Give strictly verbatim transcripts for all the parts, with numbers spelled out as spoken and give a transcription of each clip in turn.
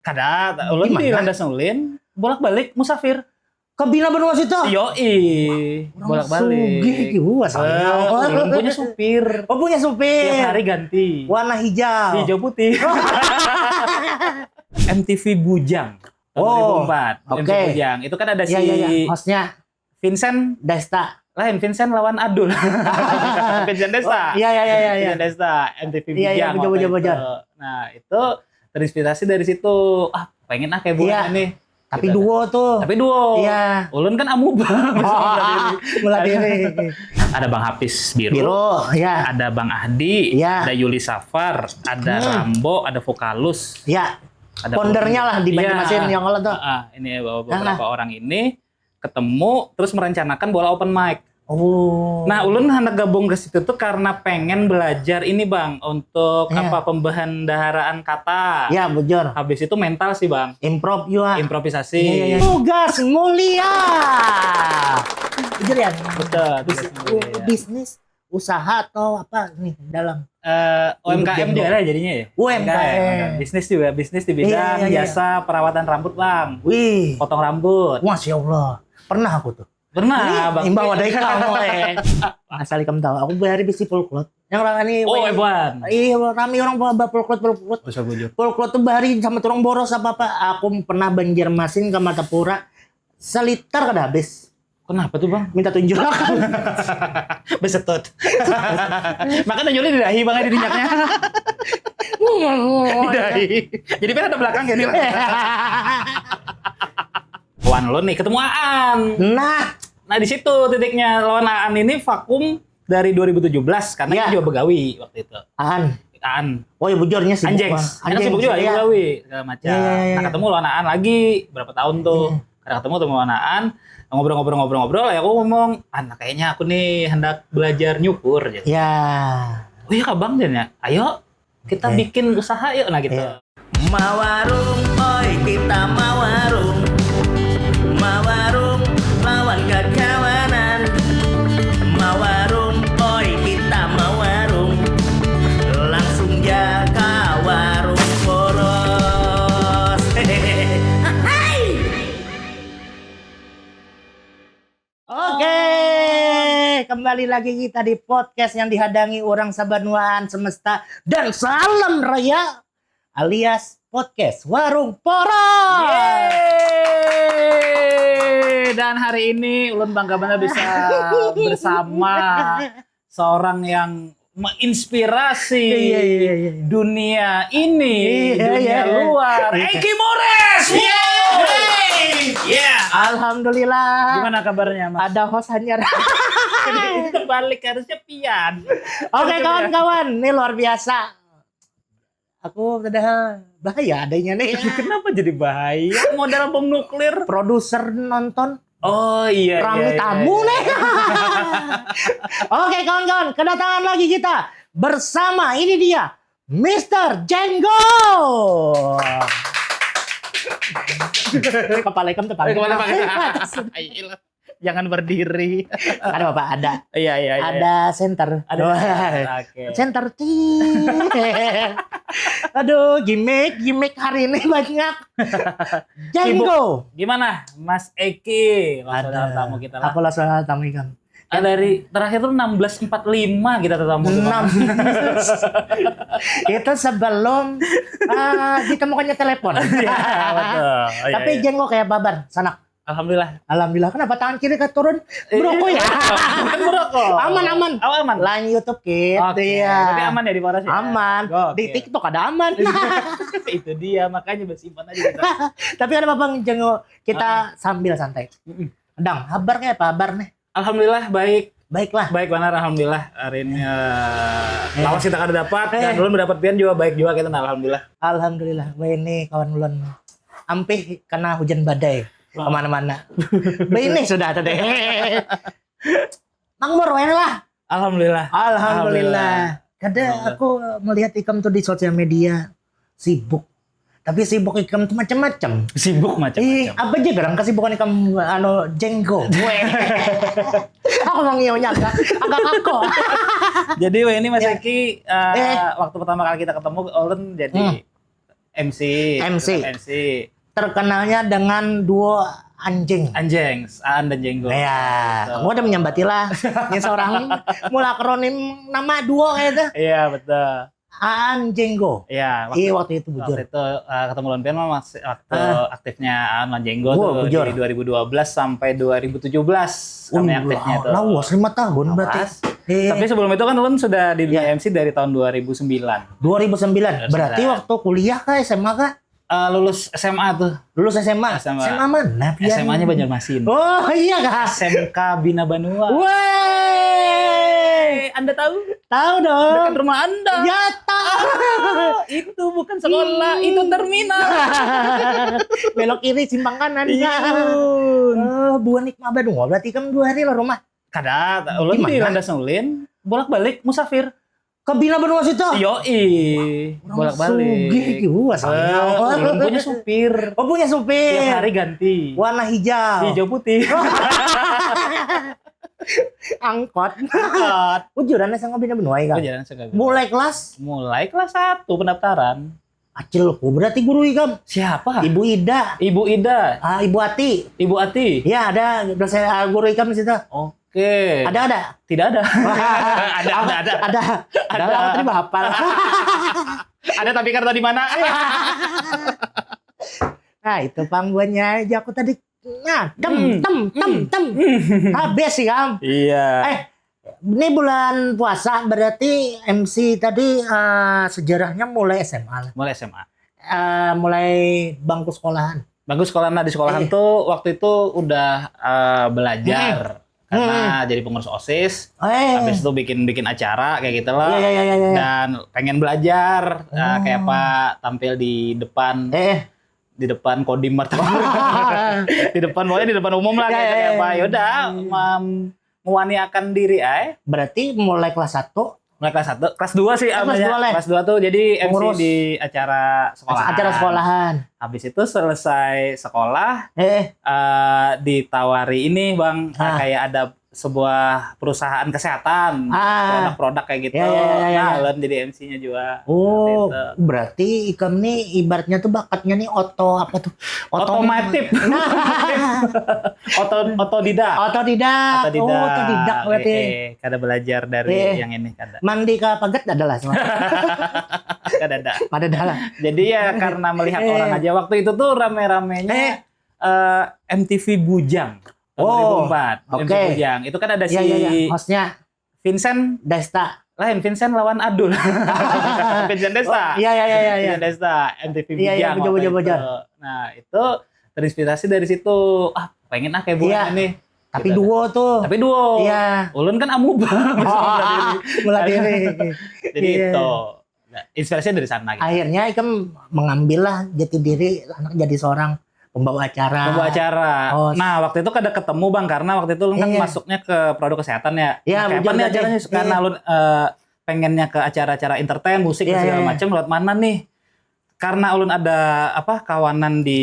Kada, ulun di landas ulin bolak-balik musafir. Ke Bina benua situ. Yoi. Bolak-balik. Sugih ki, wah, saya. Ulun punya supir. Oh, punya supir. Tiap hari ganti. Warna hijau. Hijau putih. M T V Bujang. Tahun oh, dua ribu empat. Oke. M T V Bujang. Itu kan ada ya, si ya, ya. Hostnya. Vincent Desta. Lain, Vincent lawan Adul. Vincent Desta. Iya, iya, iya, iya. Vincent Desta, M T V Bujang. Iya, iya, betul, betul, betul. Nah, itu terinspirasi dari situ. Ah, pengen ah kayak bulan ini. Tapi gitu. Duo tuh. Tapi duo. Iya. Ulun kan amuba. Oh, belah diri. Ada Bang Hafiz Biru. Biru, ya. Ada Bang Ahdi, ya. Ada Yuli Safar, ada hmm. Rambo, ada Vokalus. Ya. Ada foundernya lah di Banjarmasin yang kalau tuh. Ah, ini beberapa orang ini ketemu terus merencanakan bola open mic. Oh. Nah, ulun hendak gabung ke situ tuh karena pengen belajar ini, Bang, untuk ya. Apa, pembendaharaan kata. Ya, bujur. Habis itu mental sih, Bang. Improv juga. Improvisasi. Ya, ya, ya. Tugas mulia. Bujur ya? Betul, tugas mulia. Bisnis, usaha atau apa nih dalam uh, U M K M juga lah jadinya ya. U M K M. Bisnis juga, bisnis di bidang iya, iya, jasa perawatan rambut, Bang. Wih. Potong rambut. Masya Allah. Pernah aku tuh. Pernah, Bang. Imbau ada ikam, eh. Asal ikam tahu, aku bahari bisi polklot. Yang orang ini. Oh, Evan. Iya, rami orang bawa polklot, polklot. Polklot tuh bahari sama turun boros apa-apa. Aku pernah Banjarmasin ke Martapura. Seliter kada habis. Kenapa tuh, Bang? Minta tunjuk. Besetut. Maka tunjuknya di dahi, Bang, di dinyaknya. Di dahi. Jadi kan ada belakang gini lah. Kawan lo nih ketemu Aan. Nah, nah di situ titiknya lawan Aan ini vakum dari dua ribu tujuh belas karena ya. Dia juga begawi waktu itu. Aan. Aan. Oh ya bujurnya sih. Anjing. Anjing sibuk juga ya begawi segala macam. Ya, ya, ya, nah ketemu lawan Aan lagi berapa tahun tuh. Ya. Kada ketemu teman Aan, ngobrol-ngobrol-ngobrol-ngobrol, ya aku ngomong, anak kayaknya aku nih hendak belajar nyukur. Gitu. Ya. Oh iya kak bang, ya. Ayo kita okay. Bikin usaha yuk, nah gitu. Ya. Mawarung, oi kita mawarung, mawarung lawan kakawanan, mawarung, oi kita mawarung, langsung jaga warung poros. Hehehe. Oke, kembali lagi kita di podcast yang dihadangi orang sabanuaan semesta dan salam raya alias podcast Warung Poros. Yeay! Dan hari ini ulun bangga banget bisa bersama seorang yang menginspirasi iya, iya, iya, iya. Dunia ini, iya, dunia iya, iya. Luar. Iya. Eki Mores. Yeay. Yeah. Alhamdulillah. Gimana kabarnya, Mas? Ada host hanyar. Terbalik harusnya pian. Oke, kawan-kawan, ini luar biasa. Aku padahal bahaya adanya nih. Kenapa jadi bahaya? Modal bom nuklir. Produser nonton. Oh iya. Rami iya, tamu iya. Nih. Oke kawan-kawan, kedatangan lagi kita bersama ini dia Mister Jenggo. Kepala ikam tuh pakai. Jangan berdiri. Ada apa ada? Iya iya. Iya. Ada center. Ada. Oh. Oke. Center. Aduh, gimmick, gimmick hari ini banyak. Jenggo. Gimana, Mas Eki? Langsung ada tamu kita lah. Aku langsung ada tamu ikan. Ah, dari terakhir tuh enam belas empat lima kita tetamu. Enam. Itu sebelum uh, ditemukannya telepon. Ya, betul. Oh, tapi iya, iya. Jenggo kayak babar, sanak. Alhamdulillah. Alhamdulillah. Kenapa tangan kiri keturun? Berokok ya? Bukan berokok. Aman, aman. Oh, aman. Lain YouTube kit. Oke. Iya. Tapi aman ya di Paras ya? Aman. Oke. Di TikTok ada aman. Itu dia, makanya bersimpan aja kita. Tapi ada apa Bang Jenggo? Kita ah. Sambil santai. Mm-mm. Dang, habar kayak apa habar nih? Alhamdulillah baik. Baiklah. Baik banar alhamdulillah. Hari ini uh, eh. Lawas kita kada dapat eh. Dan belum dapat pian juga baik juga kita nah, alhamdulillah. Alhamdulillah. Wah ini kawan ulun ampih kena hujan badai kemana-mana. Ini sudah tadi. Makmur wayang lah. Alhamdulillah. Alhamdulillah. Kada aku melihat ikam tuh di sosial media sibuk. Tapi sibuk ikam tuh macam-macam. Sibuk macam-macam. Ih, apa aja garang kesibukan ikam anu Jenggo? Aku mau ngiunya agak agak aku. Jadi weh ini Mas ya. Eki uh, eh. Waktu pertama kali kita ketemu ulun jadi hmm. MC. MC. Tetap MC. Terkenalnya dengan duo anjing. Anjing, Aan dan Jenggo. Ya, Gitu. aku ada menyambati lah. Ini seorang mula akronim nama duo kayak itu. Iya, betul. Aan Jenggo. Iya, waktu, Iya, waktu itu bujur. waktu itu uh, ketemu lawan pian mah masih waktu Ah. aktifnya Aan dan Jenggo Gua tuh bujur. Di dua ribu dua belas sampai dua ribu tujuh belas kami Uh, aktifnya tuh. Lawas lima tahun berarti. Lawas. Eh, Tapi sebelum itu kan ulun sudah di dunia Ya. M C dari tahun dua ribu sembilan. dua ribu sembilan. Berarti sembilan. Waktu kuliah kah, S M A kah? Eh, lulus S M A tuh. Lulus S M A. S M A. S M A mana? Pian? S M A-nya Banjarmasin. Oh, iya kah? S M K Bina Banua. Woi. Eh, Anda tahu? Tahu Dekat dong. Rumah Anda. Ya tahu. Itu bukan sekolah, itu terminal. Belok kiri simpang kanan. Iya. Oh, buah nikmat Banua. Berarti kamu dua hari lah rumah. Kada, ulun Di di mana? Landas Ulin, bolak-balik musafir. Ke Bina Banua situ. Yoi, Orang bolak-balik. sugih, jiwa saya. Eh, ulun punya supir. Oh, punya supir. Tiap hari ganti. Warna hijau. Hijau putih. Angkot. Angkot. Ujuran S M A Bina Banua ya, Kak? Ujuran S M A Bina. Mulai kelas Mulai kelas satu pendaftaran. Acilku berarti guru ikam. Siapa? Ibu Ida. Ibu Ida. Ah, Ibu Ati. Ibu Ati. Ya, ada dosen, ah, guru ikam di situ. Oke. Ada, ada. Tidak ada. Ada, ada, ada. Ada. Ada. Aku tadi hafal. Ada tapi karena di mana? Nah, itu pangguannya aja aku tadi. Nah, tem, Hmm. tem, tem, tem. Habis sih, Kam. Iya. Eh, ini bulan puasa berarti M C tadi, eh, sejarahnya mulai S M A lah. Mulai S M A. Eh, mulai bangku sekolahan. Bangku sekolahan, nah, di sekolahan Iya. tuh waktu itu udah eh, belajar karena jadi pengurus OSIS. Eh. Habis itu bikin bikin acara kayak gitu lah. Iya, iya, iya, iya, iya. Dan pengen belajar eh, Oh. kayak apa tampil di depan Eh, di depan Kodim atau di depan, pokoknya di depan umum lah Iya, kayak, iya, kayak iya. Apa ya udah mem- mewaniakan diri ay. Berarti mulai kelas satu. Mulai kelas satu, kelas dua sih Eh, kelas namanya. dua lah. Kelas dua tuh jadi M C Pengurus. Di acara sekolah. Acara sekolahan. Habis itu selesai sekolah Eh, eh, ditawari ini bang, Ah. Kayak ada sebuah perusahaan kesehatan, Ah. Produk-produk kayak gitu. Ya, ya, ya, ya, Nah, ya. Ulun jadi M C-nya juga. Oh, Seperti itu. Berarti ikam nih ibaratnya tuh bakatnya nih oto apa tuh? Otomotif. Oto otodidak. Otodidak. Otodidak. Oh, otodidak berarti. Eh, eh, kada belajar dari Eh. Yang ini kada. Mandi ke paget adalah semua. Kada ada. Pada dalam. Jadi ya karena melihat Eh. Orang aja waktu itu tuh rame-ramenya Eh. eh, M T V Bujang. Oh, dua ribu empat, M T V oke. Bujang. Itu kan ada si Iya, iya, iya. Hostnya Vincent, Desta. Lain Vincent lawan Adul. Vincent Desta. Iya, iya, iya, iya, iya. Vincent Desta, M T V Iya, iya, Bujang bujur, waktu bujur, itu. bujur. Nah, itu terinspirasi dari situ. Ah, pengen ah kayak bulan Iya. Nih. Tapi Gitu. Duo tuh. Tapi Duo. Iya. Ulun kan amuba. Mulai diri. Jadi Iya. Itu. Nah, inspirasinya dari sana gitu. Akhirnya ikam mengambil lah jati diri anak jadi seorang pembawa acara. Pembawa acara. Oh. Nah, waktu itu kada ketemu bang karena waktu itu ulun kan Iya. Masuknya ke produk kesehatan ya. Iya, Nah, kayak bujur, apa nih bujur. acaranya karena Iya. ulun eh, pengennya ke acara-acara entertain, musik Iya, dan segala iya, iya. Macam lewat mana nih? Karena ulun ada apa kawanan di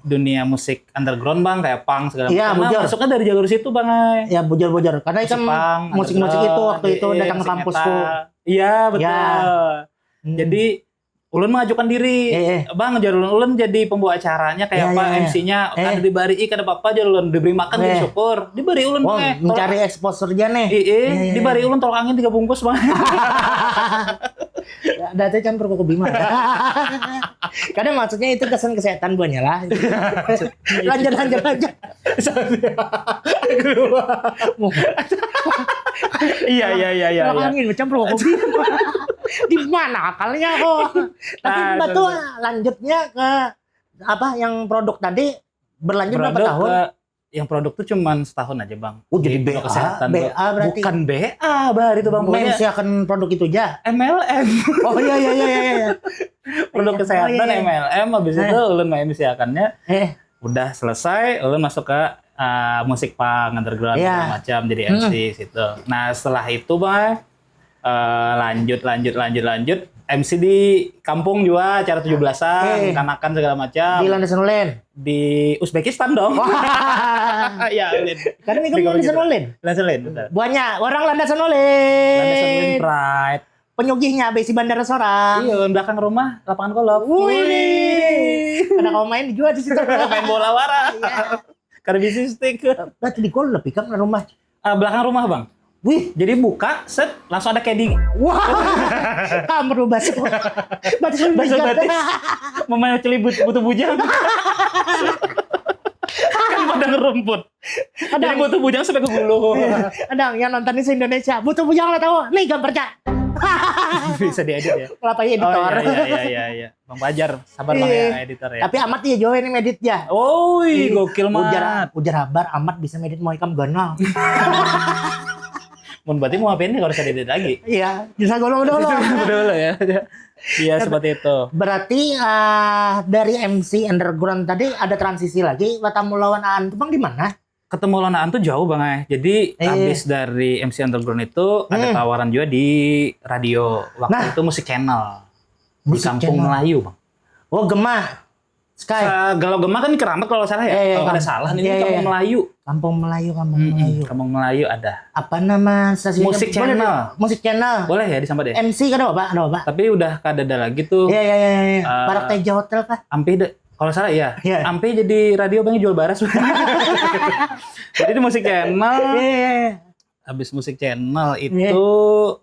dunia musik underground bang kayak punk segala Iya, macam. Nah, bujur. Masuknya dari jalur situ bang ay. Ya bujur-bujur. Karena Musik ikam punk, musik-musik itu underground, waktu itu iya, datang ke musik kampusku. metal. Iya betul. Ya. Hmm. Jadi ulun mengajukan diri, Eh, eh. Bang, jar ulun jadi pembawa acaranya kayak Iya, apa iya, iya. M C-nya Eh. Kada dibari, kada apa-apa, jar ulun diberi makan Eh. Syukur, dibari ulun Wah, Bang, eh. Mencari exposure-nya nih. Iya, Iya, iya, dibari iya. Ulun tolak angin tiga bungkus Bang. Ada aja campur kuku bima. Kadang maksudnya itu kesan kesehatan buahnya lah. Lanjut, lanjut, lanjut. Iya iya iya iya. Tolak Iya. Angin campur kuku bima. Di mana akalnya kok? Tapi Nah, Mbak itu tuh lanjutnya ke apa yang produk tadi berlanjut berapa Produk tahun? Ke, yang produk tuh cuman setahun aja bang. Oh, jadi Di B A, kesehatan B A tuh. Berarti Bukan B A bah itu bang. Pokoknya mensiakan produk itu aja. M L M. Oh iya iya iya iya iya. Produk Iya, kesehatan oh, iya, iya. M L M habis Eh. Itu ulun M C-akannya. Eh, Udah selesai ulun masuk ke uh, musik punk underground Iya. Segala macam jadi Hmm. M C situ. Nah setelah itu bah uh, lanjut lanjut lanjut lanjut M C di kampung juga acara tujuh belasan, Eh. Kanakan segala macam. Di Landasan Ulen. Di Uzbekistan dong. Ya, Ulin. Kan ini kan Di Landasan kampung Ulen. Landasan Ulen, betul. Banyak orang Landasan Ulen. Landasan Ulen Pride. Penyugihnya besi bandara sorang. Iya, belakang rumah lapangan golf. Wih. Ada kau main juga di situ. Main bola wara. Iya. Kada bisi stick. Berarti di golf lebih kan rumah. Ah, belakang rumah, Bang. Wih, Jadi buka, set, langsung ada caddy. Wah, kamar lu baso. Batis lu Baso dijaga. batis. Memancing butuh bujang. Kan padang rumput. Jadi butuh bujang sampai ke gulu. Ada yang nonton ini se-Indonesia. Butuh bujang lah tahu. Nih gambarnya. Bisa diedit ya. Kenapa ya Oh editor? Iya, iya, iya, iya, iya. Bang Fajar, sabar Bang Iya. Ya, editor ya. Tapi Amat iya jauh ini medit ya. Oi, Ih, gokil Ujar mat. Ujar Habar Amat bisa medit mau ikam ganal. Mun berarti mau ngapain nih kalau saya edit lagi? Iya, bisa golong dulu. Dulu ya. Iya, seperti itu. Berarti ah, dari M C underground tadi ada transisi lagi, bertamu lawan Aan tuh Bang di mana? Ketemu lawan Aan tuh jauh Bang eh. Jadi Eh. habis dari M C underground itu ada Hmm. tawaran juga di radio. Waktu Nah. Itu Musik Channel. Di Musik Kampung Channel. Melayu, Bang. Oh, Gema. Sky. Sa- Kalau Gema kan di Keramat kalau salah ya. Iya, iya, Kalau kada Bang. Salah ini Iya, iya, Kampung iya. Melayu. Kampung Melayu, Kampung Mm-mm, Melayu. Kampung Melayu ada. Apa nama stasiunnya? Musik Boleh Channel. di- Musik Channel. Boleh ya disambat ya? M C kada apa? Ada apa? Tapi udah kada ada lagi tuh. Iya, iya, iya, iya. Ah. Barak Teja Hotel kah? Ampih deh. Kalau salah ya. Iya. Ampih jadi radio Bang jual baras. Jadi di Musik Channel. Iya, iya, iya. Habis Musik Channel itu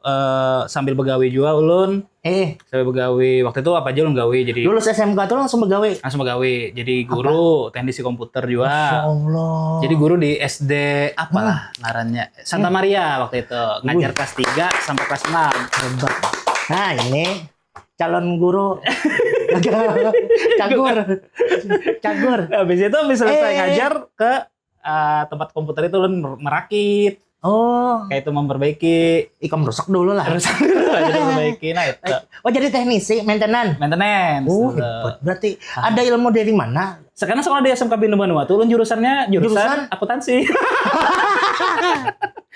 eh, sambil begawe juga ulun. Eh, Sambil begawe. Waktu itu apa aja ulun gawe jadi lulus S M K tuh langsung begawe. Langsung begawe jadi guru teknisi komputer juga. Ya Allah. Jadi guru di S D apalah ngarannya? Santa Maria waktu itu. Ngajar kelas tiga sampai kelas enam. Hebat. Nah, ini calon guru. Cagur. Cagur. Habis itu habis selesai Eh. ngajar ke eh, tempat komputer itu ulun merakit, Oh, kayak itu memperbaiki. Ikam rusak dulu lah. Terus jadi memperbaiki, nah itu. Oh, jadi teknisi maintenance. Maintenance. Oh, gitu. Hebat. Berarti ada ilmu dari mana? Sekarang sekolah di S M K Bina Banua tuh ulun jurusannya jurusan, Jurusan? akuntansi.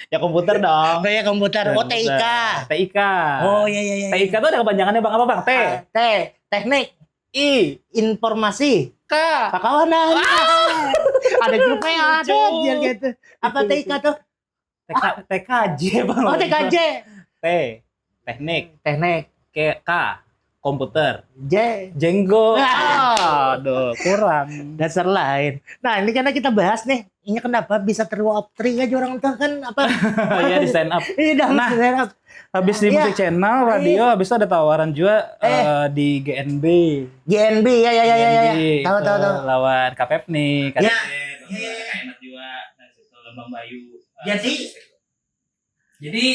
Ya komputer dong. Oh ya, komputer. Oh, T I K. T I K. Oh, iya, iya, iya. T I K tuh ada kepanjangannya Bang apa Bang? T. Ah, T, teknik, I. informasi, K. kakawanan. Ada grup W A ada Lucu. dia gitu. Apa T I K tuh? T K, T K J Bang. Oh, T K J. T. Teknik. Teknik. K. K. Komputer. J. Jenggo. Ah. Aduh, kurang. Dasar lain. Nah, ini karena kita bahas nih, ini kenapa bisa trio up three aja orang tuh kan apa? Iya di stand up. Iya, dah, Nah. stand up. Habis di Iya. Musik Channel, radio, habis itu ada tawaran juga Eh. eh, di G N B. G N B, ya, ya, ya, ya, ya. G N B, Tahu, tahu, eh, tahu. Lawan K P F nih, Ya. Enak juga, nah situ Lembang Bayu. eh, Jadi? Jadi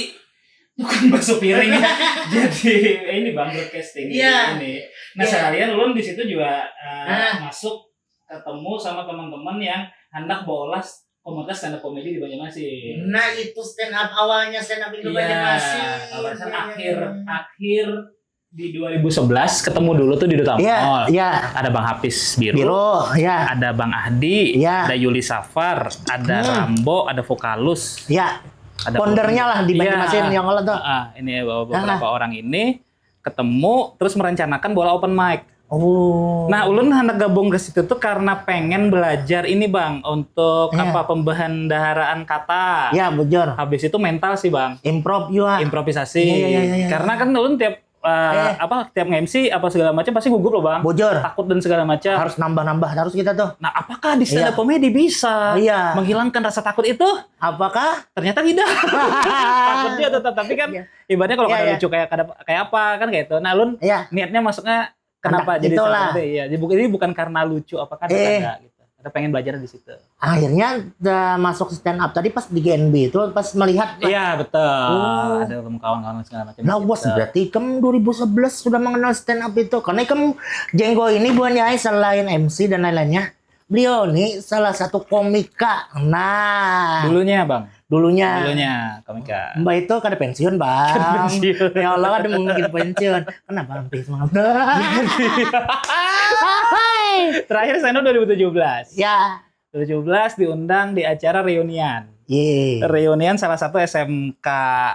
bukan bakso piring ya. Jadi eh, ini bang broadcasting Iya. Ini. Nah Iya. Sekalian ulun di situ juga eh, Ah. masuk ketemu sama teman-teman yang hendak berolah komunitas stand up comedy di Banjarmasin. Nah, itu stand up awalnya, stand up Indo Iya, Banjarmasin. kalau nggak salah Iya, akhir iya, iya. akhir di dua ribu sebelas ketemu dulu tuh di Duta Iya, Mall. Iya. Ada Bang Hafiz Biru, Biru, ya. Ada Bang Ahdi, Iya. Ada Yuli Safar, ada Hmm. Rambo, ada Vokalus. Ya. Ada Pondernya lah di Iya. Banjarmasin yang kalau tuh. Ah, ini beberapa orang ini ketemu terus merencanakan bola open mic. Oh. Nah, ulun hendak gabung ke situ tuh karena pengen belajar ini bang untuk Iya. apa pembendaharaan kata. Ya, bujur. Habis itu mental sih bang, Improv juga. Improvisasi. Iya, iya, iya, iya, iya. Karena kan ulun tiap uh, Eh. apa tiap nge-M C apa segala macam pasti gugup loh bang. Bujur. Takut dan segala macam. Harus nambah-nambah terus kita tuh. Nah, apakah di stand up Iya. Comedy bisa Iya. menghilangkan rasa takut itu? Apakah? Ternyata tidak. Takut juga tetap, tapi kan Iya. ibaratnya kalau Iya, kada iya. lucu kayak kada kayak apa kan kayak itu. Nah, ulun Iya. niatnya masuknya kenapa Karena jadi itulah. stand up comedy? Ya, jadi bukan, jadi bukan karena lucu apa kada Eh. ada gitu. Ada pengen belajar di situ. Akhirnya udah masuk stand up tadi pas di G N B itu pas melihat Iya, betul. Oh. Ada ketemu kawan-kawan segala macam. Nah, di was situ. Berarti kamu dua ribu sebelas sudah mengenal stand up itu. Karena kamu Jenggo ini bukannya selain M C dan lain-lainnya, beliau nih salah satu komika. Nah, Dulunya, Bang. dulunya. Dulunya komika. Mbak itu kada pensiun, Bang. Pensiun. Ya Allah, ada mungkin pensiun. Kenapa hampir malam? Hai. Terakhir stand up dua ribu tujuh belas. Ya. Dua ribu tujuh belas diundang di acara reunian. Ye. Reunian salah satu S M K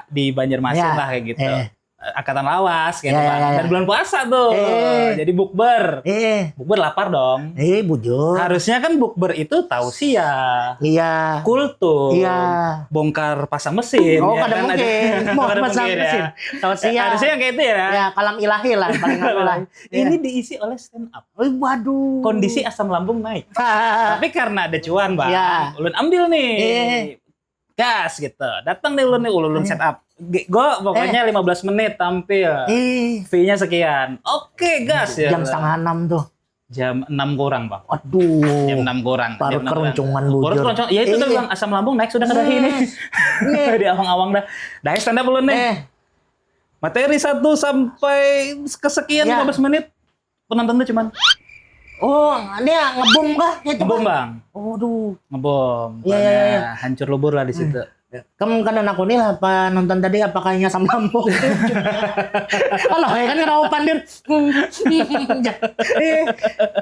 di Banjarmasin Ya. lah kayak gitu. Eh. angkatan lawas gitu Ya, ya, kan. Ya, ya. Dan bulan puasa tuh. Eh. Jadi bukber. Eh, Bukber lapar dong. Eh, bujur. Harusnya kan bukber itu tausiah, Iya. Kultum, Iya. Bongkar pasang mesin. Oh, Ya kada kan? Mungkin. Ada- Mau kada pasang mungkin, mesin. Ya. Tausiah. Harusnya yang kayak itu ya. Ya, kalam ilahi lah, paling anu lah. Ini diisi oleh stand up. Oh, waduh. Kondisi asam lambung naik. Tapi karena ada cuan, Bang. Ya. Ulun ambil nih. Eh. Gas gitu. Datang deh ulun nih, ulun Eh. set up. G- Go pokoknya lima belas menit tampil. Eh, Fee-nya sekian. Oke, gas ya. Jam setengah enam tuh. Jam enam kurang, Bang. Aduh. Jam enam kurang. Parut Jam enam keruncungan kurang. bujur. Parut keruncungan. Ya itu Iya, tuh, iya. Bang, asam lambung naik sudah ke dahi Hmm. nih. Di awang-awang dah. Dah stand up ulun nih. Eh, Materi satu sampai kesekian Ya. lima belas menit. Penonton tuh cuman oh, dia ngebom kah? Itu ngebom, kah? Bang. Waduh. Ngebom. Iya, iya, Karena iya. Hancur lebur lah di situ. Kamu kan anak unil apa nonton tadi apakahnya asam lambung? Kalau ya kan raupan dir. Eh,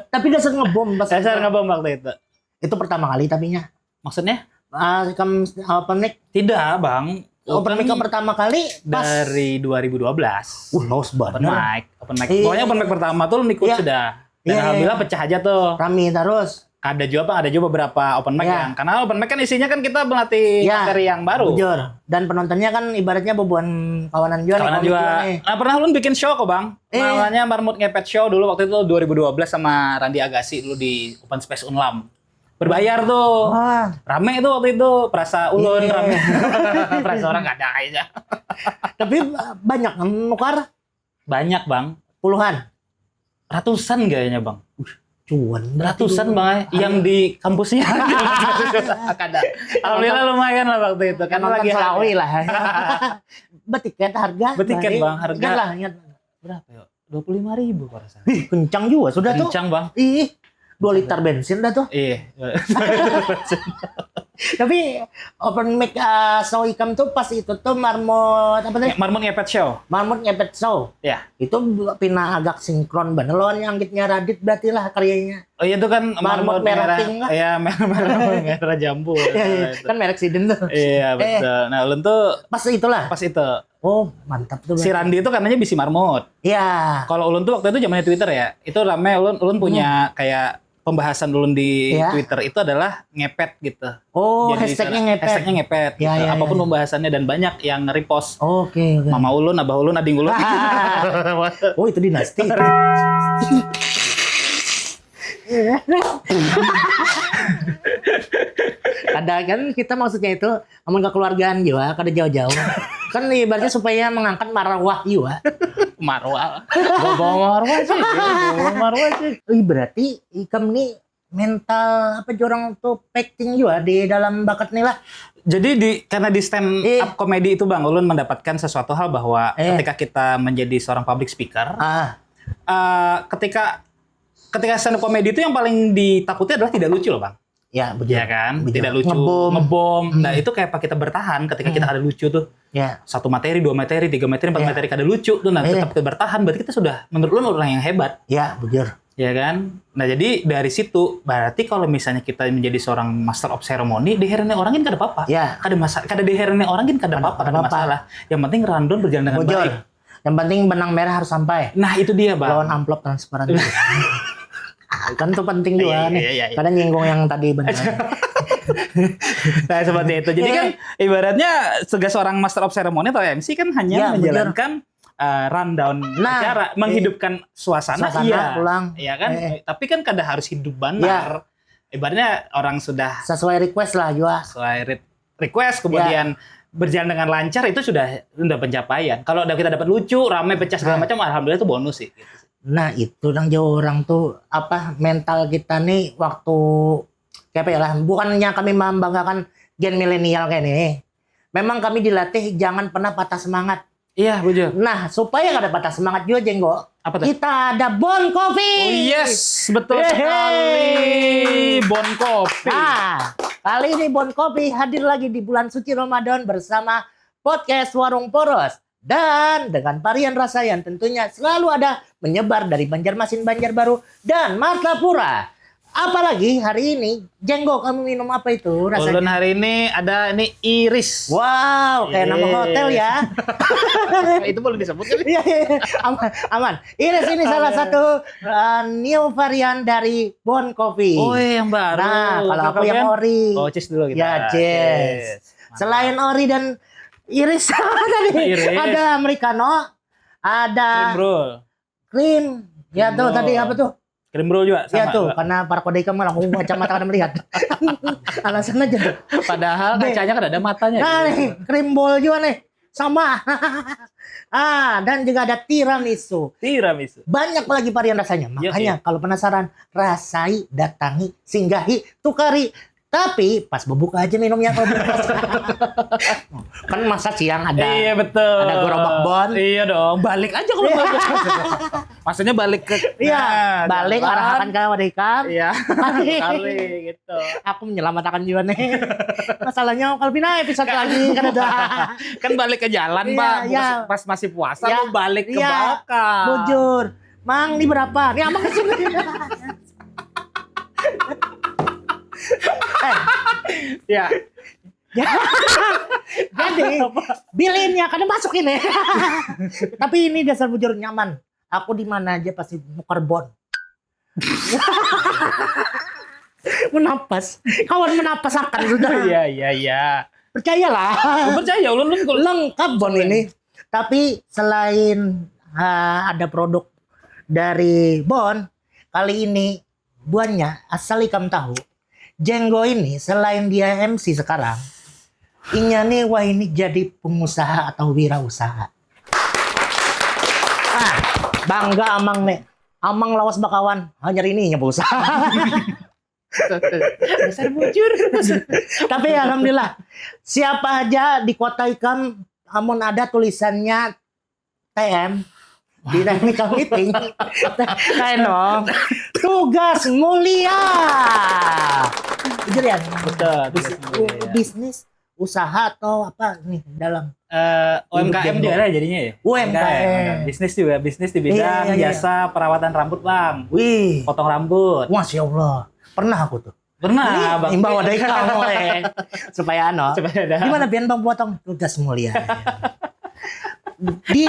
tapi dasar ngebom pas Dasar itu. Ngebom waktu itu. Itu pertama kali tapinya. Maksudnya? Ah, kamu open mic. Tidak, Bang. Open mic Open pertama kali pas dari dua ribu dua belas. Uh, lawas Open banget. Mic, open mic. Iya. Pokoknya open mic pertama tuh ikut Iya. sudah. Dan Iya, iya, alhamdulillah iya. Pecah aja tuh. Rame terus. Ada juga, Bang, ada juga beberapa open mic Iya. Yang karena open mic kan isinya kan kita melatih Iya. Materi yang baru. Bujur. Dan penontonnya kan ibaratnya bubuhan kawanan juga Kawanan nih, komik juga. nih. Nah, pernah ulun bikin show kok, Bang. Eh. Namanya Marmut Ngepet Show dulu waktu itu dua ribu dua belas sama Randi Agassi dulu di Open Space Unlam. Berbayar tuh. Wah. Rame tuh waktu itu, perasa ulun Iya. Rame. Perasa orang kada aja. Tapi banyak nukar. Banyak, Bang. Puluhan. Ratusan kayaknya, Bang. Cuan. Ratusan, Bang, eh. Yang di kampusnya. Kada. Alhamdulillah lumayan lah waktu itu. Kan Nonton lagi Selawi lah. Betiket harga. Betiket, Bari. Bang, harga. Ingat lah, ingat. Berapa ya? Dua puluh lima ribu perasaan. Ih, kencang juga sudah tuh. Kencang, Bang. Ih, dua liter bensin dah tuh. Iya. Tapi open mic uh, show ikam tuh pas itu tuh Marmut apa tadi? Marmut Ngepet Show. Marmut Ngepet Show. Ya. Itu pina agak sinkron banget lawan yang kitnya Radit berarti lah karyanya. Oh iya, itu kan Marmut merah pink lah. Iya, merah, merah, merah jambu. Iya, iya. Itu. Kan merek Siden tuh. Iya, betul. Nah, ulun tuh Pas itulah. Pas itu Oh, mantap tuh. Si Randi tuh katanya bisi marmut. Iya. Kalau ulun tuh waktu itu zamannya Twitter ya, itu rame ulun ulun punya kayak pembahasan ulun di Iya. Twitter itu adalah ngepet gitu. Oh, Jadi hashtagnya sana- ngepet. Hashtagnya ngepet. Ya, Gitu. ya, ya, Apapun ya. Pembahasannya dan banyak yang repost. Oke, oke. Mama ulun, abah ulun, ading ulun. Oh, itu dinasti. Kada kan kita maksudnya itu amun kekeluargaan juga kada jauh-jauh. Kan ibaratnya supaya mengangkat marwah juga. Marwah. Bawa marwah sih. Bawa marwah sih. Ih, berarti ikam nih mental apa jorang tuh pacting juga di dalam bakat nih lah. Jadi di karena di stand Eh. up comedy itu, Bang, ulun mendapatkan sesuatu hal bahwa Eh. ketika kita menjadi seorang public speaker, Ah, eh, ketika ketika stand up comedy itu yang paling ditakuti adalah tidak lucu loh, Bang. ya betul. Ya kan? Betul. Tidak lucu, Ngebom. ngebom. Nah, Hmm. itu kayak apa kita bertahan ketika kita Hmm. kada lucu tuh. Ya. Satu materi, dua materi, tiga materi, empat Ya. materi kada lucu tuh, nah Eh. tetap kita bertahan, berarti kita sudah menurut ulun orang yang hebat. Ya, bujur. Ya kan? Nah, jadi dari situ berarti kalau misalnya kita menjadi seorang master of ceremony, diherani orang kan kada apa-apa. Ya. Kada masalah, kada diherani orang kan kada Kada- apa-apa, kada kada apa-apa. Masalah. Yang penting rundown berjalan dengan Bujur. baik. Yang penting benang merah harus sampai. Nah, itu dia, Bang. Lawan amplop transparan. Kan itu penting juga Iya, nih. iya, iya, iya. Kadang nyinggung yang tadi benar. Nah, seperti itu. Jadi Iya. Kan ibaratnya sebagai seorang master of ceremony atau M C kan hanya Ya, menjalankan uh, rundown Nah, acara, iya. Menghidupkan suasana, Suasana iya. Pulang. Ya kan? Eh, eh. Tapi kan kada harus hidup benar. Ibaratnya orang sudah Sesuai request lah juga. Sesuai re- request, kemudian berjalan dengan lancar, itu sudah sudah pencapaian. Kalau ada kita dapat lucu, ramai, pecah segala Nah. Macam, alhamdulillah itu bonus sih. Gitu. Nah, itu yang jauh orang tuh apa mental kita nih waktu kayak apa ya lah. Bukannya kami membanggakan gen milenial kayak ini. Memang kami dilatih jangan pernah patah semangat. Iya, bujur. Nah, supaya kada patah semangat juga, Jenggo. Apa tuh? Kita ada Bon Coffee. Oh yes, betul Hehe. sekali. Bon Coffee. Nah, kali ini Bon Coffee hadir lagi di bulan suci Ramadan bersama podcast Warung Poros dan dengan varian rasa yang tentunya selalu ada menyebar dari Banjarmasin, Banjarbaru, dan Martapura. Apalagi hari ini, Jenggo, kamu minum apa itu rasanya? Ulun hari ini ada ini iris. Wow, kayak nama Yes. Hotel ya. Itu boleh disebut kan? Iya, iya, iya. Aman, aman. Iris ini salah satu uh, new varian dari Bon Coffee. Oh, yang baru. Nah, kalau Oke, aku yang kemudian- ori. Oh, cheers dulu kita. Ya, cheers. Mantap. Selain ori dan iris tadi Iris. Ada americano, ada Cream roll. Cream. Ya tuh Roll. Tadi apa tuh? Cream roll juga sama. Ya tuh, Mbak. Karena para kodai kamu aku kacamata kada melihat. Alasan aja tuh. Padahal Deh. Kacanya kan ada matanya. Nah nih, cream ball juga nih. Sama. Ah, dan juga ada tiramisu. Tiramisu. Banyak lagi varian rasanya. Iya, Makanya iya. Kalau penasaran, rasai, datangi, singgahi, tukari. Tapi pas berbuka aja minumnya kalau belum puasa. Kan masa siang ada Iya betul. Ada gerobak Bon. Iya dong. Balik aja kalau balik. Maksudnya balik ke Iya, Nah, balik jalan. Arahakan ke wadah ikam. Iya. Kali gitu. Aku menyelamatkan juga nih. Masalahnya kalau pindah episode lagi kan ada. Kan balik ke jalan Iya, pak. iya. Pas, pas masih puasa Iya, lu balik ke iya. belakang. Bujur. Mang, ini berapa? Ini aman sih. Eh, Ya. Jadi, bilinnya kada masuk ini. Tapi ini dasar bujur nyaman. Aku di mana aja pasti nukar Bon. Menapas, kawan menapas akan sudah. Iya iya iya. Percayalah. Percaya ulun ulun kalau Lengkap Bon ini. Tapi selain uh, ada produk dari Bon, kali ini buannya asal ikam tahu, Jenggo ini selain dia M C sekarang, inya nih wah ini jadi pengusaha atau wirausaha. Ah, bangga amang nih. Amang lawas bakawan, hanya ini inya pengusaha. Dasar bujur. Tapi alhamdulillah, siapa aja di kota ikam amun ada tulisannya T M di technical meeting, kayak dong tugas mulia. Jujur ya, Betul. Bis- Tugas mulia. Bisnis, usaha atau apa nih dalam Eh, U M K M Hidup juga ada jadinya ya. U M K M. Bisnis juga, bisnis di bidang Iya, iya, iya. Jasa perawatan rambut bang, Wih, potong rambut. Masya Allah, pernah aku tuh. Pernah bang. Imbau ada kamu eh. Supaya ano. Coba ada. Gimana biar bang potong tugas mulia? Di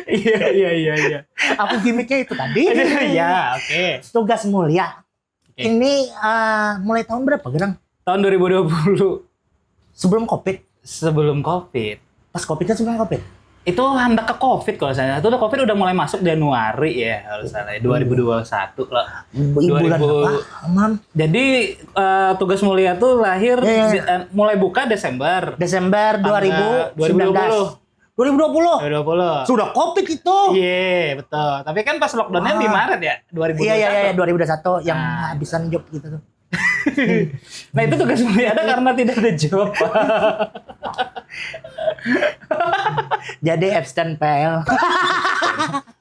Iya iya iya iya. Aku gimmicknya itu tadi. Ya oke. Tugas mulia. Oke. Ini eh, mulai tahun berapa gerang? Tahun dua ribu dua puluh. Sebelum covid. Sebelum covid. Pas covid kan sebelum covid. Itu hendak ke covid kalau saya. Itu udah covid udah mulai masuk Januari ya kalau salah. Ya. Dua ribu dua puluh satu lah. Di bulan Dua ribu. Apa? Aman. Jadi eh, tugas mulia tuh lahir Iya, iya. di- eh, mulai buka Desember. Desember Tanggal dua ribu sembilan belas. dua ribu dua puluh. Dua ribu dua puluh. Dua ribu dua puluh. Sudah covid itu. Iya betul. Tapi kan pas lockdownnya di Wah. Maret ya, dua ribu dua puluh satu. Iya iya iya dua ribu dua puluh satu yang Ah. habisan job gitu tuh. Nah itu tugas mulia ada karena tidak ada job. Jadi abstain P L.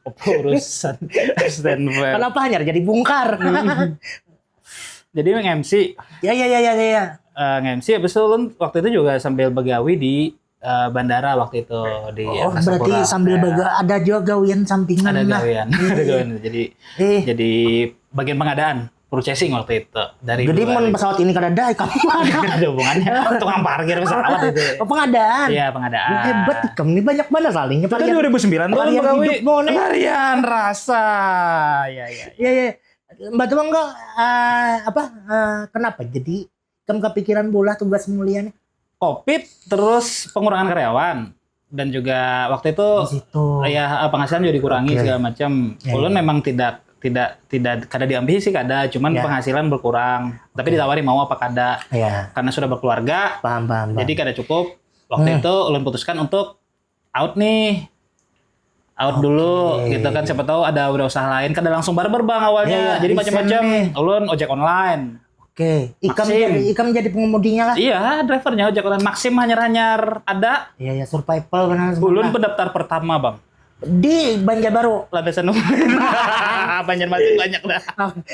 Apa urusan abstain P L. Kenapa hanya jadi bungkar? Jadi nge-M C, Ya ya ya ya ya. eh, nge-M C habis itu ulun waktu itu juga sambil begawi di eh, bandara waktu itu di Oh, Angkasa berarti Pura. sambil bega ada juga gawian sampingan. Ada Nah. gawian, ada gawian. Jadi Eh, jadi bagian pengadaan, purchasing waktu itu dari jadi dua mun hari. Pesawat ini kada ada, kamu ada. Ada hubungannya tukang parkir pesawat itu. Oh, pengadaan. Iya pengadaan. Hebat ikam nih, banyak banget salingnya Itu kan varian. dua ribu sembilan tuh Varian begawi. Hidup mau nih. Varian rasa. Ya ya. Iya iya. Mbak Tuang kok eh, apa eh, kenapa jadi kamu kepikiran bola tugas mulia nih? Covid terus pengurangan karyawan dan juga waktu itu Di situ. Ya penghasilan juga dikurangi Oke. Segala macam. Ya, Ulun ya. Memang tidak tidak tidak kada diambisi sih kada, cuman Ya. Penghasilan berkurang. Tapi ditawari mau apa kada? Ya. Karena sudah berkeluarga, Paham paham. paham. Jadi kada cukup. Waktu Hmm. Itu ulun putuskan untuk out nih. Out dulu gitu kan, siapa tahu ada udah usaha lain. Kada langsung barbar bang awalnya. Iya, iya. Jadi Desain macam-macam. Nih. Ulun ojek online. Oke, ikam Maxim. Jadi ikam jadi pengemudinya lah. Iya, drivernya ojek online. Maxim hanyar-hanyar ada. Iya ya, survival benar. Ulun pendaftar pertama bang. Di Banjarbaru. Landasan umum. Banjarmasin banyak dah.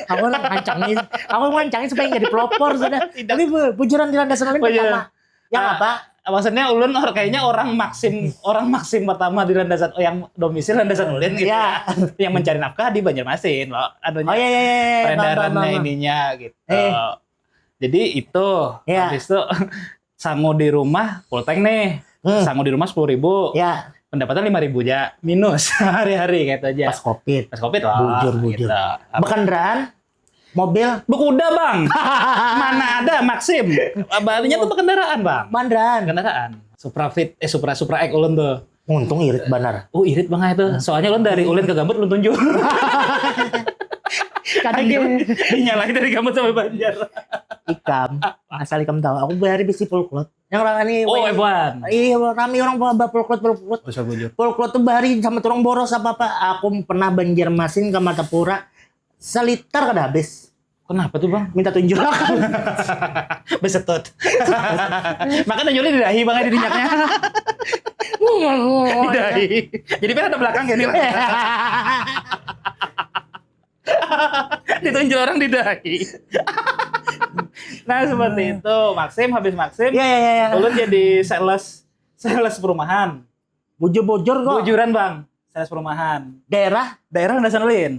Aku nak ngancangi, aku ngancangi supaya jadi pelopor sudah. Tidak. Tapi bu- bujuran di landasan lain Bujuran. Pertama. Yang Ah. Apa? Maksudnya ulun or- kayaknya orang Maxim orang Maxim pertama di landasan oh, yang domisili landasan ulin gitu Ya. ya. Yang mencari nafkah di Banjarmasin loh. Anunya Oh iya iya iya. iya. Paham, paham, peredarannya paham. Ininya gitu. Eh. Jadi itu Ya. Habis itu sangu di rumah full tank nih. Hmm. Sangu di rumah sepuluh ribu. Ya. Pendapatan lima ribu aja minus hari-hari gitu aja. Pas covid. Pas covid lah. Bujur, bujur. Gitu. Bekendaraan, mobil, Bekuda bang. Mana ada Maxim? Balinya tuh berkendaraan bang. Bandaraan. Kendaraan. Supra Fit, eh Supra Supra X ulun tuh. Untung irit banar. Oh irit bang itu. Soalnya ulun dari ulin ke Gambut ulun tunjuk. Kadang dia Dinyalain dari Gambut sampai Banjar. Ikam, asal ikam tahu, aku bahari bisi pulklot. Yang orang ini, Oh weh, F one. Iya, rame orang bawa bawa pulklot, pulklot. Bisa bujur. Pulklot tuh bahari sama turang boros apa apa. Aku pernah Banjarmasin ke Martapura, seliter kada habis. Kenapa tuh bang? Minta tunjulakan. Besetut. Makanya nyuli di dahi bang di dinyaknya. Di dahi. Jadi kan ada belakang gini bang. Ditunjuk orang di dahi. Nah seperti itu. Maxim habis Maxim. Ya ya ya ya. Ulun jadi sales sales perumahan. Bujur-bujur kok. Bujuran bang. Sales perumahan. Daerah Daerah Landasan Ulin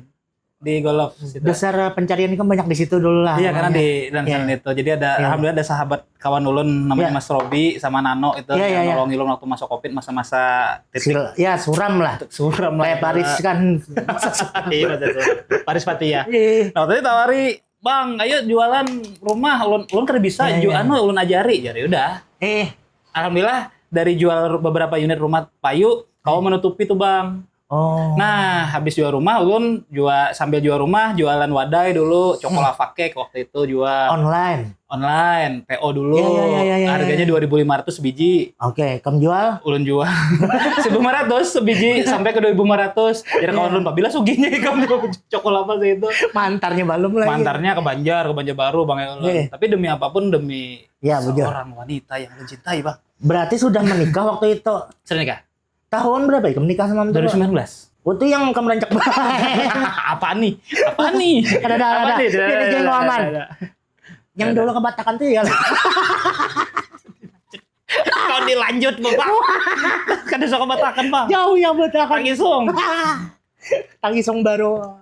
di Golf situ. Dasar pencarian ikam banyak di situ dulu lah. Iya karena Makanya. di Landasan Iya. Itu. Jadi ada Iya. Alhamdulillah ada sahabat kawan ulun namanya Iya. Mas Robi sama Nano itu Iya, yang iya, iya. nolongin ulun waktu masuk covid masa-masa titik Sil- ya suram lah. suram lah. Kayak Paris kan. Iya, betul, betul. Paris Pati ya. Ih, Nah, tadi tawari, "Bang, ayo jualan rumah, ulun ulun kada bisa, Iya, ju iya. anu ulun ajari." Jadi udah. eh. Alhamdulillah dari jual beberapa unit rumah payu, kau menutupi tuh, Bang. Oh. Nah, habis jual rumah ulun jua sambil jual rumah, jualan wadai dulu, Cokolava Cake waktu itu jua Online. online, P O dulu. Iya, iya, iya, iya, iya, Harganya iya. dua ribu lima ratus biji. Oke, kamu jual? Ulun jual seribu lima ratus sebiji sampai ke dua ribu lima ratus. Jadi kawan Iya. ulun pabila sugihnya ikam Cokolava sih itu. Mantarnya balum lagi. Mantarnya ke Banjar, ke Banjarbaru, Bang Elon. Iya. Tapi demi apapun demi Iya, bujur. seorang wanita yang mencintai, Bang. Berarti sudah menikah waktu itu. Sudah nikah? Tahun berapa ikam nikah sama Mentua? dua ribu sembilan belas. Itu yang kamu rancak banget. Apa nih? Apa nih? Ada, ada, Apa ada. nih? Dia ada jenggolan. Yang dulu kebatakan tuh ya. Kalau dilanjut, Bapak. Kada suka batakan, Bang. Jauh yang batakan. Tangisung. Tangisung baru.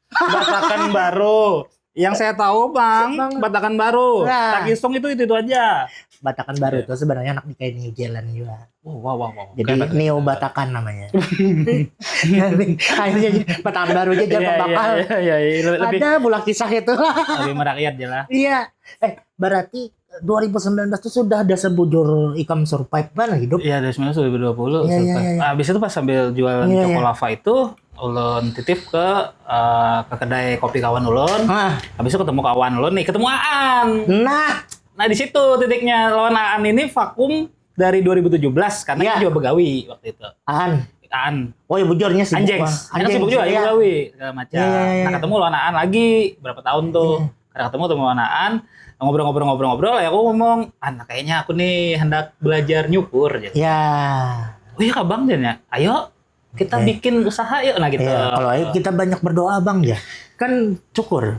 Batakan baru. Yang saya tahu, Bang, Bang. Batakan baru. Nah. Tangisung itu itu aja. Batakan baru itu sebenarnya anak nikah New Jalan juga. Wow, wow, wow, wow. Jadi Oke, Batakan. Neo Batakan namanya. Akhirnya Batakan baru aja Iya, jangan iya, bakal. iya, iya, iya. Lebih, Ada bulah kisah itu lah. Lebih merakyat aja lah. Iya. Eh, berarti dua ribu sembilan belas tuh sudah ada sebujur ikam survive kan hidup. Iya, dari sembilan belas dua ribu dua puluh. Iya, iya, survive. iya. Habis itu pas sambil jualan Iya, iya. Cokolava itu, ulun titip ke eh, ke kedai kopi kawan ulun. Ah, Habis itu ketemu kawan ulun nih, ketemu Aan. nah, Nah, di situ titiknya lawan Aan ini vakum dari dua ribu tujuh belas karena Iya. dia juga begawi waktu itu. Aan. Aan. Oh ya bujurnya sibuk. Anjing. Wah. Enak sibuk juga, Iya. gawi segala macam. Iya, iya, iya, Nah, iya. ketemu lawan Aan lagi berapa tahun tuh. Iya. Karena ketemu ketemu lawan Aan, ngobrol-ngobrol-ngobrol-ngobrol ya aku ngomong, "Aan, kayaknya aku nih hendak belajar nyukur," gitu. Ya. "Oh iya, Kak Bang," dia, "ayo kita Oke. bikin usaha yuk," nah gitu. Ya, kalau ayo kita banyak berdoa bang ya. Kan syukur.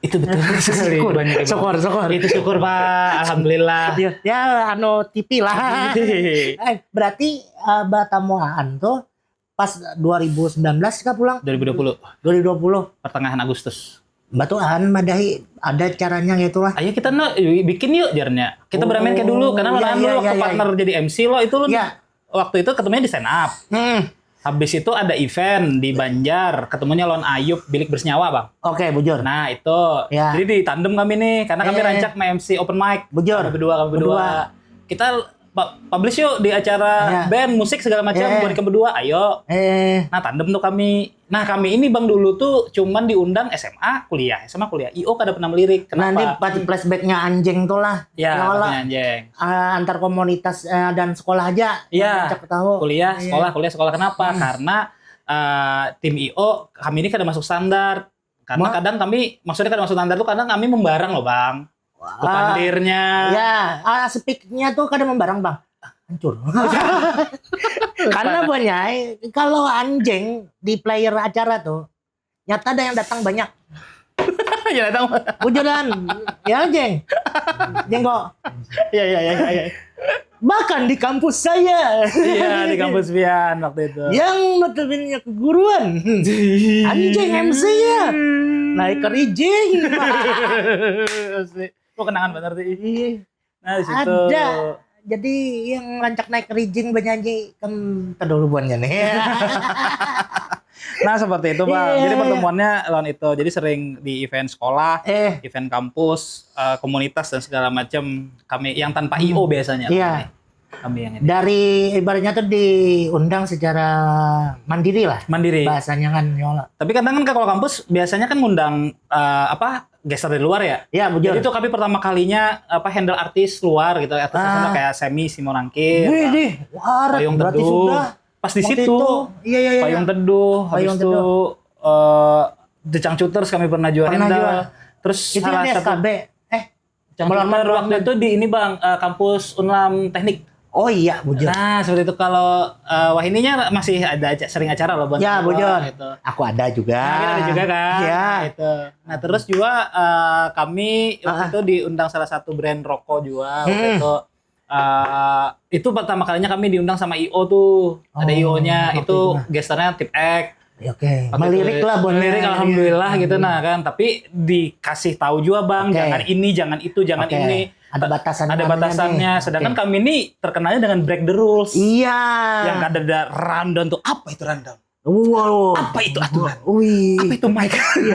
Itu betul sekali. Syukur. Banyak yang- Syukur, syukur. Itu syukur, Pak. Alhamdulillah. Ya, ya anu T V lah. Eh, berarti uh, batamuan tuh pas dua ribu sembilan belas kah pulang? dua ribu dua puluh dua ribu dua puluh. Pertengahan Agustus. Batuan madahi ada caranya gitu lah. "Ayo kita no, bikin yuk," jarnya. "Kita bermain kayak dulu karena Oh, malah iya, dulu iya, waktu iya, partner jadi M C lo itu lo Ya. Waktu itu ketemunya di stand up. Hmm. Habis itu ada event di Banjar, ketemunya lawan Ayub Bilik Bersenyawa, Bang. Oke, bujur. Nah, itu. Ya. Jadi ditandem kami nih karena kami Eh. rancak main M C open mic. Bujur. Kami berdua, kami berdua. Berdua. Kita pu- publish yuk di acara Ya. band musik segala macam Eh. buat kami berdua. Ayo. Eh, Nah, tandem tuh kami. Nah, kami ini Bang dulu tuh cuman diundang S M A, kuliah, S M A kuliah. I O kada pernah melirik. nanti Kenapa? pas flashbacknya anjing tuh lah. Ya, Kalau pakai anjing. Ah, antar komunitas eh, dan sekolah aja. Iya. Cak tahu. Kuliah, Iya. sekolah, kuliah, sekolah. Kenapa? Hmm. Karena eh, tim I O kami ini kada masuk standar. Karena Ma- kadang kami, maksudnya kada masuk standar tuh kadang kami membarang loh, Bang. Wah. Kupandirnya. Ya, ah, speaknya tuh kadang membarang bang. Hancur. Karena banyak kalau anjing di player acara tuh nyata ada yang datang banyak. Ya datang. Bujuran, ya anjing. Jenggo. Ya ya ya ya. Ya. Bahkan di kampus saya. Iya, di kampus pian waktu itu. Yang notabene keguruan. Anjing M C-nya. Naik kerijing. Asli. Kok kenangan bener sih. Iya, Nah, di situ. Ada. Jadi yang rancak naik kerijing bernyanyi kan terdahulu buannya nih. Nah, seperti itu, Bang. Iya. Jadi pertemuannya lawan itu. Jadi sering di event sekolah, Eh, event kampus, eh, komunitas dan segala macam. Kami yang tanpa I O biasanya. Iya. Kami yang ini. Dari ibaratnya tuh diundang secara mandiri lah. Mandiri. Bahasanya kan nyola. Tapi kadang kan kalau kampus biasanya kan ngundang eh, apa? Guest dari luar ya. Ya, bujur. Jadi itu kami pertama kalinya apa handle artis luar gitu, artis Ah. nasional kayak Semi Simorangkir, Wih, dih, war, Payung berarti Teduh. Sudah. Pas di Waktu situ, itu. Iya, iya, iya. Payung Teduh, habis Payung itu eh The Changcuters kami pernah juga Pernah handle. juga. Terus Itu salah di satu S K B. Eh, Changcuter Melon waktu Melon. Itu di ini, Bang, eh, kampus Unlam Teknik. Oh iya, bujur. Nah, seperti itu. Kalau eh, wah ininya masih ada aja sering acara loh, Bang. Ya, bujur. Gitu. Aku ada juga. Nah, kita ada juga kan. Iya. Nah, itu. Nah, terus juga eh, kami waktu Ah. itu diundang salah satu brand rokok juga waktu Hmm. itu. Eh, itu pertama kalinya kami diundang sama I O tuh. Ada Oh, I O-nya waktu itu itu mah. gesternya Tip X. Ya, Oke, Waktu melirik itu lah buat melirik, alhamdulillah gitu, nah kan. Tapi dikasih tahu juga, Bang, Oke. Jangan ini, jangan itu, jangan Oke. Ini. Ada batasan Ada batasannya. Sedangkan kami ini terkenalnya dengan break the rules. Iya. Yang ada ada rundown tuh, apa itu rundown? Wow. Apa itu aturan? Wih. Apa itu mic?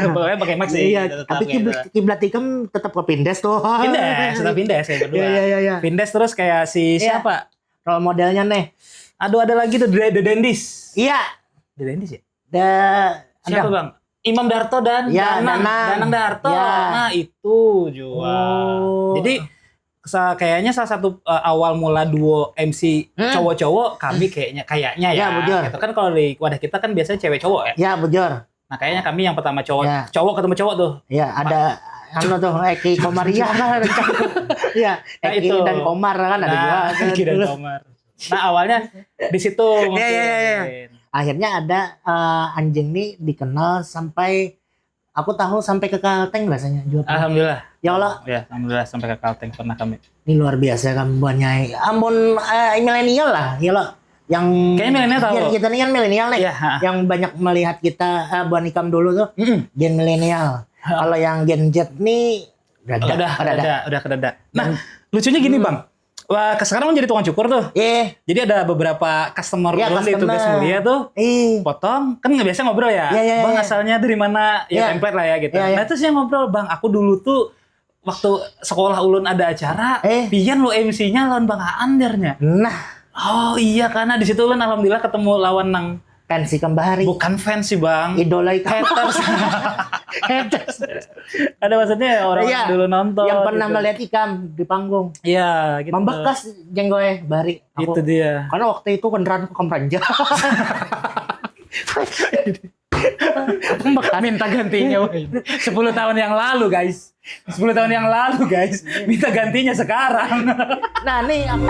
Pokoknya pakai mic sih. Iya, Tetap tapi gitu. kiblat kiblat ikam tetap ke Pindes tuh. Pindes, sudah Pindes yang kedua. Iya, iya, iya, iya. Pindes terus kayak si Iya. Siapa? Role modelnya nih. Aduh, ada lagi tuh The, The Dandies. Iya. The Dandies ya? Da- Siapa, ada. Bang? Imam Darto dan Ya, Danang. Danang. Danang Darto. Ya. Nah, itu juga. Oh. Jadi sa- kayaknya salah satu eh, awal mula duo M C Hmm. Cowok-cowok kami kayaknya kayaknya ya. Ya, bujur. Gitu kan kalau di wadah kita kan biasanya cewek cowok ya. Ya, bujur. Nah, kayaknya kami yang pertama cowok Ya. Cowok ketemu cowok tuh. Ya, ada anu tuh Eki Komariah kan ada cakep. Ya, Nah, Eki itu. dan Komar kan ada Nah, dua. Eki dan Komar. Nah, awalnya di situ mungkin. Iya, iya, iya, iya. Akhirnya ada eh, anjing nih dikenal sampai aku tahu sampai ke Kalteng rasanya juga. Alhamdulillah. Ya Allah, Ya, alhamdulillah sampai ke Kalteng pernah kami. Ini luar biasa kan buannya. Ampun eh, milenial lah, ya lo. Yang Kayaknya milenial tahu. Gen kita ini kan milenial nih. Iya, ha. Yang banyak melihat kita eh, buan ikam dulu tuh Mm-mm. gen milenial. Kalau yang gen Z nih udah ada, Udah, udah ada. Udah, udah kedada. Nah, lucunya gini, Bang. Wah, ke- sekarang kan jadi tukang cukur tuh. Eh, Jadi ada beberapa customer Iya, ulun di customer. Tugas Mulia tuh. Eh, Potong, kan nggak biasa ngobrol ya. Iya, iya, Bang, iya. Asalnya dari mana? Ya Iya. Template lah ya gitu. Iya, iya. Nah, terus yang ngobrol, "Bang, aku dulu tuh waktu sekolah ulun ada acara, Eh. pian lo M C-nya lawan Bang Aan," jarnya. Nah, Oh iya, karena di situ ulun alhamdulillah ketemu lawan nang pensi kembali. Bukan fans sih, Bang. Idola ikam. Haters. Haters. Ada maksudnya orang Iya. Yang dulu nonton. Yang pernah gitu. Melihat ikam di panggung. Iya, gitu. Membekas jenggoe bari. Aku, Itu dia. Karena waktu itu kendaraan aku kamranja. Minta gantinya, woi. Sepuluh tahun yang lalu, guys. Sepuluh tahun yang lalu, guys. Minta gantinya sekarang. Nah, nih aku